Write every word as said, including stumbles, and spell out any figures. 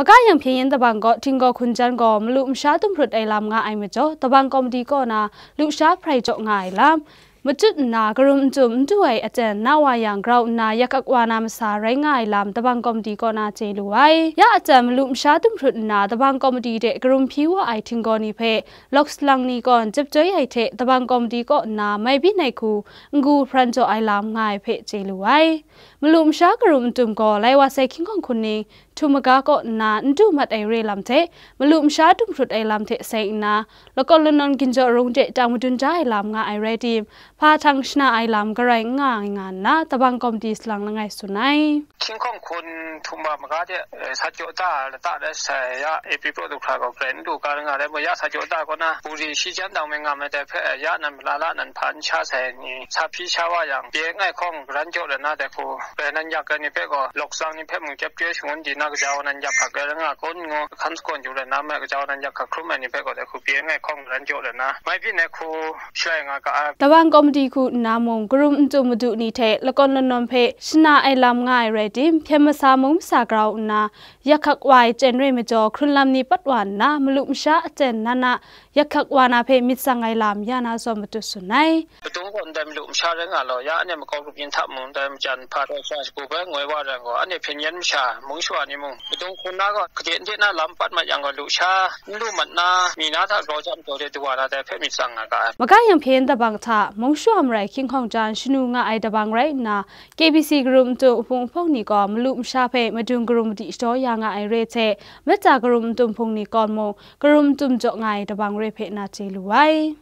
Maga yang hpyen yin dabang kaw Htinggaw Hkun Jan gaw malu masha dum hrut ai lam nga ai majaw, dabang kawmadi kaw na lusha hprai jaw nga ai lam, matut nna karum n tum n du ai aten na wa yang grau nna yak hkak wa na masa rai nga ai lam dabang kawmadi kaw na chye lu ai. Ya aten malu masha dum hrut nna dabang kawmadi de karum hpyi wa ai Htinggaw ni hpe lawk salang ni kaw n jep joi ai hte dabang kawmadi kaw nna mai byin ai hku n-gu hparan jaw ai lam nga ai hpe chye lu ai. Malu masha karum n tum gaw lai wa sai hkying hkawng hkun ning htum maga kaw nna n du mat ai re lam hte, malu masha dum hrut ai lam hte seng nna, lakawn lanawn ginjaw rung de tang madun da ai lam nga ai rai tim, hpa htang shana ai lam garai n nga ai nga nna, dabang kawmadi salang langai tsun ai. Hkying hkawng hkun htum wa maga de, eh, sa jaw da lata rai sai ya, A P Pro du hkra gaw grai n du ga nga rai mu ya, sa jaw da kaw na, buri shi jan dang me nga me dai hpe, ya nan mala la nan hpa n sha sai ni, sa hpyi sha wa yang, pye ngai hkawng garan jaw rai na dai hku, bai nan yak ai ni hpe gaw, lawk salang ni hpe mung jep joi shangun di na, gaja wa nan yak hkak rai nga kun ngu, hkan sakawn yu rai na me, gaja wa nan yak hkak hkrum ai ni hpe gaw, dai hku pye ngai hkawng garan jaw rai na, mai byin ai hku shalai nga ga ai. Dabang kawmadi hku nna mung, karum n tum madu ni hte lakawn lanawn hpe shana ai lam nga ai rai tim, hpyen masa mung masa grau nna, yak hkak wa ai chyen rai majaw, hkrun lam ni pat wa nna, malu masha aten na na, yak hkak wa na hpe myit tsang ai lam ya na zawn matut tsun ai. Padung gaw ndai malu masha rai nga law, ya anhte makau grup yin hta mung, ndai majan hpa rai sha shagu bai ngoi wa rai gaw, anhte hpyen yen masha, mung shawa ni mung, padung hkun na gaw, gade nde na lam pat mat yang gaw, lusha n lu mat na, mi na hta grau jam taw de du wa na dai hpe myit tsang nga ga ai. Maga yang hpyen dabang hta, mung shawa marai hkying hkawng jan shanu nga ai dabang rai nna, K B C karum n tum hpung hpawng ni gaw malu masha hpe madung karum madi shadaw ya nga ai re hte, mata karum n tum hpung ni kawn mung, karum n tum jaw nga ai dabang re hpe na chye lu ai.